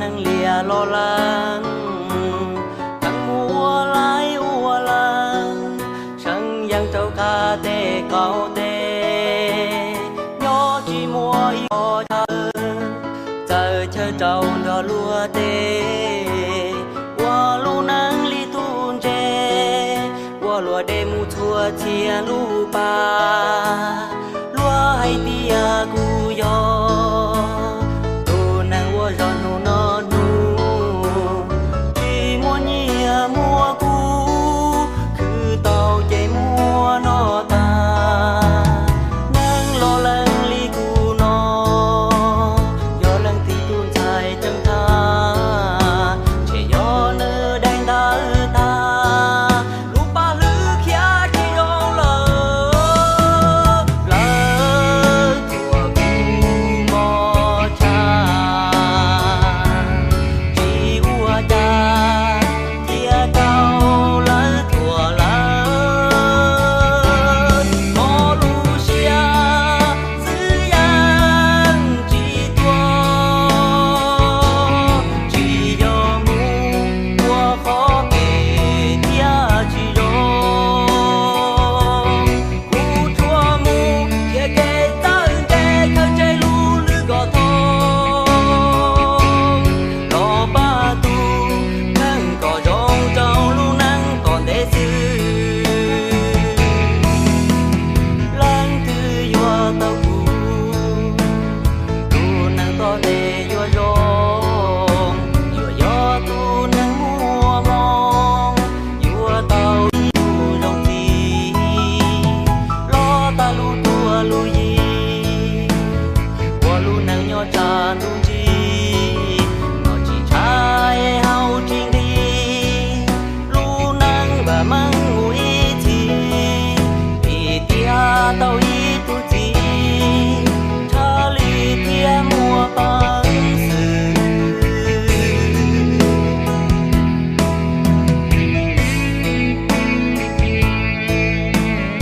Yeeb lias los lees, txeev mus ua laib ua lees, seev yees rau qab teb qaum teb, nyob tsis muaj ib qho chaw, txawm chaw rau nrog luag teb, ua lub neej li tub ntse, ua luag dej mus txhua txhia lub pas, luag hais tias kuv